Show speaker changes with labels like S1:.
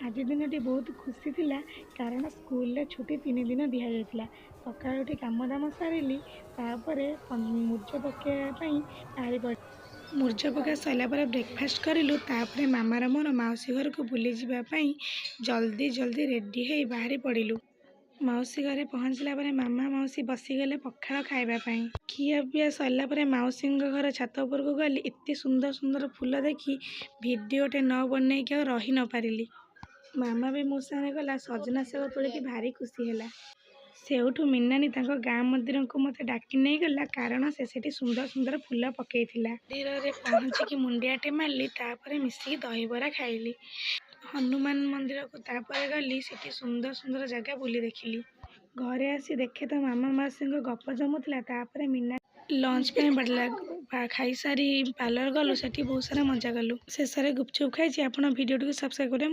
S1: ଆଜି ଦିନଟି ବହୁତ ଖୁସି ଥିଲା, କାରଣ ସ୍କୁଲରେ ଛୁଟି 3 ଦିନ ଦିଆଯାଇଥିଲା। ସକାଳୁ ଉଠି କାମ ଦାମ ସାରିଲି। ତାପରେ ମୁର୍ଜ ପକାଇବା ପାଇଁ ବାହାରି ପଡ଼ିଲି। ମୁର୍ଜ ପକା ସରିଲା ପରେ ବ୍ରେକଫାଷ୍ଟ କରିଲୁ। ତାପରେ ମାମାର ମୋର ମାଉସୀ ଘରକୁ ବୁଲିଯିବା ପାଇଁ ଜଲ୍ଦି ଜଲ୍ଦି ରେଡ଼ି ହେଇ ବାହାରି ପଡ଼ିଲୁ। ମାଉସୀ ଘରେ ପହଞ୍ଚିଲା ପରେ ମାମା, ମାଉସୀ ବସିଗଲେ ପଖାଳ ଖାଇବା ପାଇଁ। ଖିଆ ପିଆ ସରିଲା ପରେ ମାଉସୀଙ୍କ ଘର ଛାତ ଉପରକୁ ଗଲି। ଏତେ ସୁନ୍ଦର ସୁନ୍ଦର ଫୁଲ ଦେଖି ଭିଡ଼ିଓଟେ ନ ବନେଇକି ଆଉ ରହି ନ ପାରିଲି। ମାମା ବି ମୋ ସାଙ୍ଗରେ ଗଲା। ସଜନା ଶାଗ ତୋଳିକି ଭାରି ଖୁସି ହେଲା। ସେଇଠୁ ମିନାନୀ ତାଙ୍କ ଗାଁ ମନ୍ଦିରକୁ ମୋତେ ଡାକି ନେଇଗଲା, କାରଣ ସେ ସେଠି ସୁନ୍ଦର ସୁନ୍ଦର ଫୁଲ ପକେଇଥିଲା। ମନ୍ଦିରରେ ପହଞ୍ଚିକି ମୁଣ୍ଡିଆଟେ ମାରିଲି। ତାପରେ ମିଶିକି ଦହିବରା ଖାଇଲି। ହନୁମାନ ମନ୍ଦିରକୁ ତାପରେ ଗଲି। ସେଠି ସୁନ୍ଦର ସୁନ୍ଦର ଜାଗା ବୁଲି ଦେଖିଲି। ଘରେ ଆସି ଦେଖେ ତ ମାମା ମାଉସୀଙ୍କ ଗପ ଜମୁଥିଲା। ତାପରେ ମିନା ଲଞ୍ଚ ପାଇଁ ବଢ଼ିଲା। ଖାଇସାରି ପାର୍ଲର ଗଲୁ। ସେଠି ବହୁତ ସାରା ମଜା କଲୁ। ଶେଷରେ ଗୁପଚୁପ୍ ଖାଇଛି। ଆପଣ ଭିଡ଼ିଓଟିକୁ ସବସ୍କ୍ରାଇବ୍ କରିବେ।